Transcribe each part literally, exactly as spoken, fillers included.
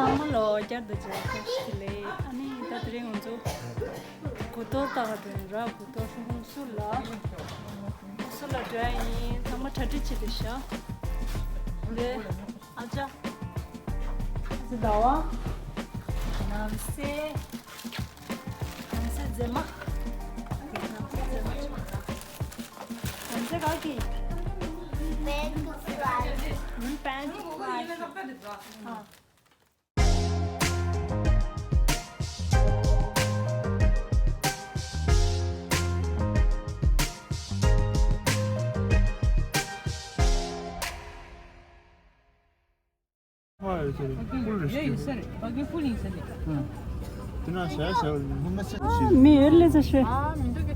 ཚང་མ་ལོ་བསྐྱར་དུ་མཇལ་ཁ་ཞིག་ལེ། ཨ་ནི་ད་དེ་རིང་ང་ཚོ་གུ་ཏོར་ལྟ་ག་འགྲོ་ཡིན་ར། གུ་ཏོར་ཧུན་སུར་ལ། ཧུན་སུར་ལ་འགྲོ་ཡ་ཡིན། ཚང་མ་གྲ་སྒྲིག་བྱེད་དུ་ཤོག་ལེ། ཨ་ཅག་ཨ་ཅག་ཟླ་བ། ནམ་སེ། ནམ་སེ་མཛེས་མ། ནམ་སེ་མཛེས་མ་ཆགས་ད། ནམ་སེ་ག་གི། Band to fly. ཨ། མི་ཡོད་ལེ་ཚ་ཤོད།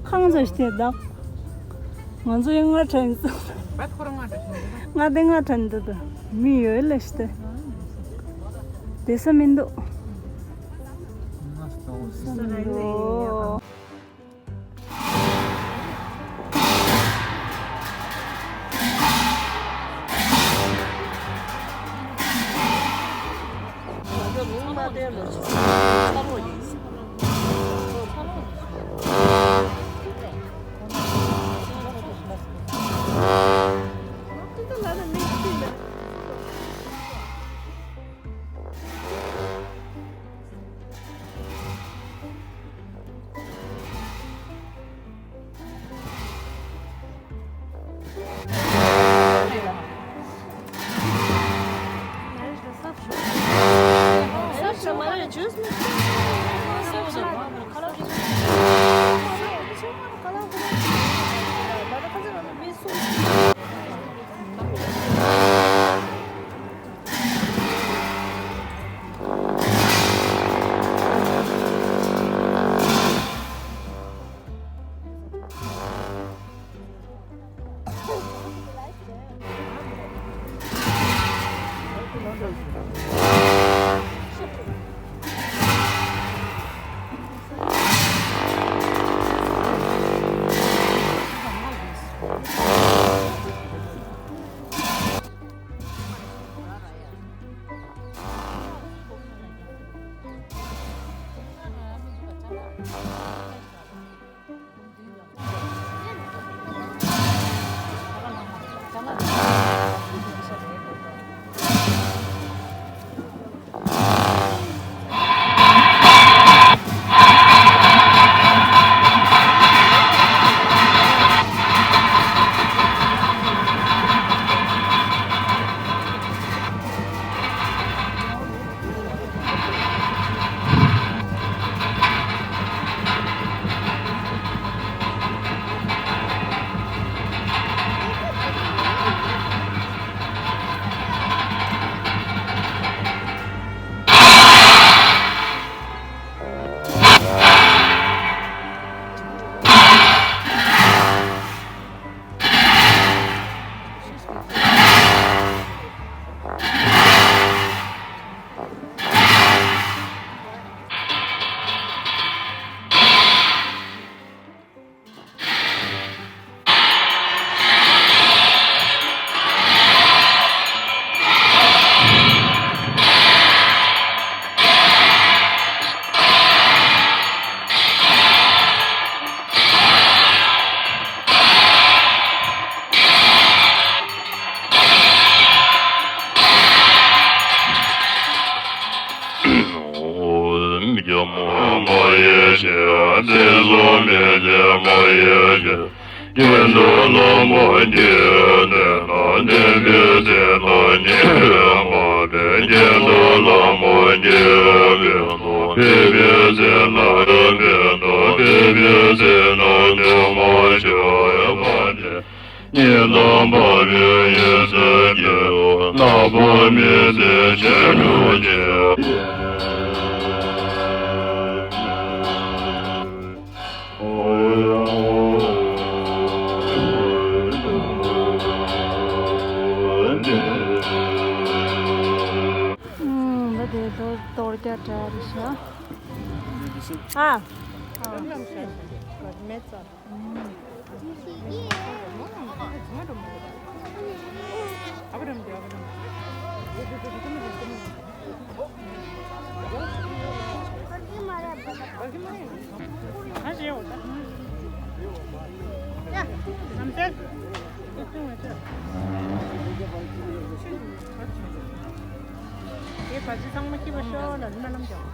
ཁང་ཚ་ཤི་ཐེ་བདག་ང་ཚོ་ཡང་ང་དྲན་སོང་། ང་དེ་ང་དྲན་འདུག་མི་ཡོད་ལེ་ཤི་ཐེ། དེ་ས་མི་འདུག་ཨུམ། ད་དེ་གཏོར་གཏོར་རྒྱག་གྲ་རེད་ཤག་ཨ། ཨ། མེད་ཙང་། ཨུམ། ད་རེད་འོ་ད། ཡ། ནམ་ཟེར། དེ་བ་ཚི་ཚང་མ་སྐྱིད་པ་ཤོག་ལ་རིམ་པ་ལམ་ཀྱང་།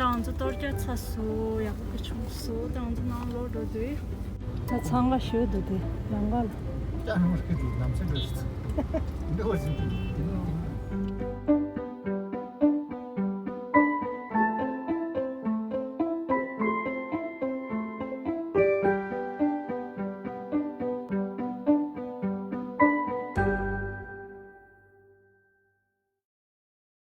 ད་ང་ཚོ་གཏོར་རྒྱག་ཚར་སོང་། ཡག་པོ་གི་བྱུང་སོང་། ད་ང་ཚོ་ནང་ལོག་འགྲོ་དུས། ད་འཚང་ཁ་ཤོར་འདུག་དེ་ལམ་ཁ་ལ། ཀྱང་མར་ཁ་དེ་ལམ་སེང་འགྲོ་ཞིག་འདི་བ་ཟིན་དུས།